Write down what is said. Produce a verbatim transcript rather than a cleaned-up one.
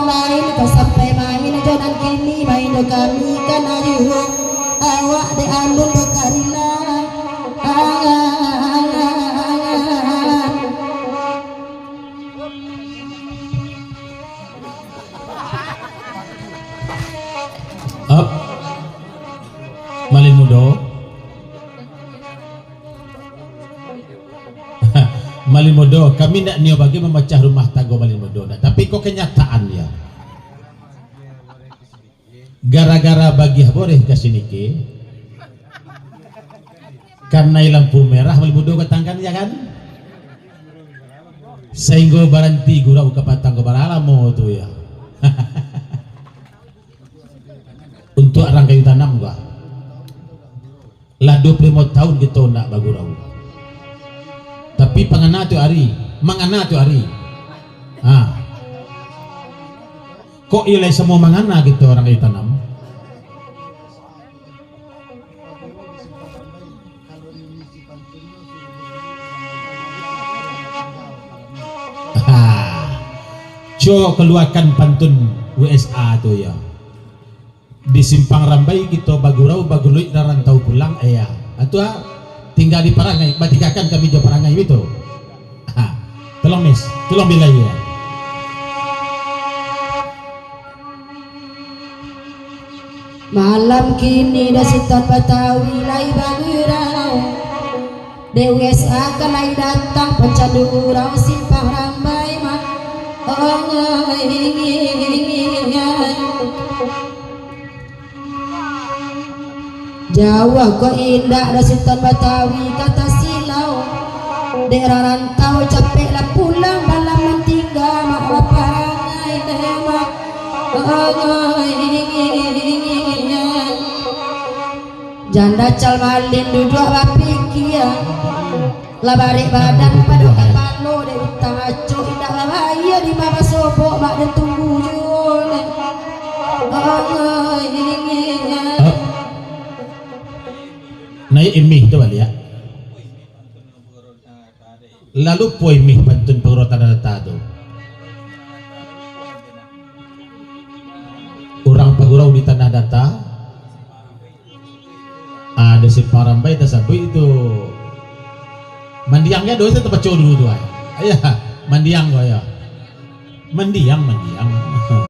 Main ka sampai main jo nan kini, main jo kami ka nariho. Awak dek alun bakarila. Up. Malin Mudo. Malin Mudo, kami ndak nio bagai mamacah rumah tanggo Malin Mudo, nah. Tapi ko kenyataan, ya. Gara-gara bagiah boreh ka sinike, kanai lampu merah, Malin Mudo katangkan, ya kan? Sahinggo baranti gurau kapatang ko, bara lamo tu, ya. Untuak rang kayu tanam ko. Lah duo puluah limo taun kito ndak bagurau. Tapi pangana tu ari, mangana tu ari. Ha. Kok iyo lai samo mangana kito rang kayu tanam? Ha. Cubo kaluakan pantun W S A tu, ya. Di Simpang Rambai kito bagurau, baguluik rarantau pulang, eh, ya. Atu, ah, tingga di parangai, batinggakan kami jo parangai bitu. Ha, tolong, Mis, tolong bilai, ya. Malam kini dek Sutan Batawi lai bagurau. Dek W S A ka lai datang, pacandu urang Simpang Rambai ma-, oi. Jauah ko indak dek Sutan Batawi ka tasilau. Dek rarantau capek lah pulang, balam nan tingga mak baparangai dek mak. Oi. Janda Cal Malin duduak bapikia, lah barek badan pado kapalo, dek utang acok indak lah bayia, di ma basobok bak den tunggu juo lai. Oi. Naiak imih tu baliak. Lalu puai mih pantun Pagurau Tanah Data tu. Urang pagurau di Tanah Data, ah, di Simpang Rambai tasabuik tu. Mandiang kan dosa tapaco dulu tu, ah. Iya, mandiang ko, ya. Mandiang, mandiang.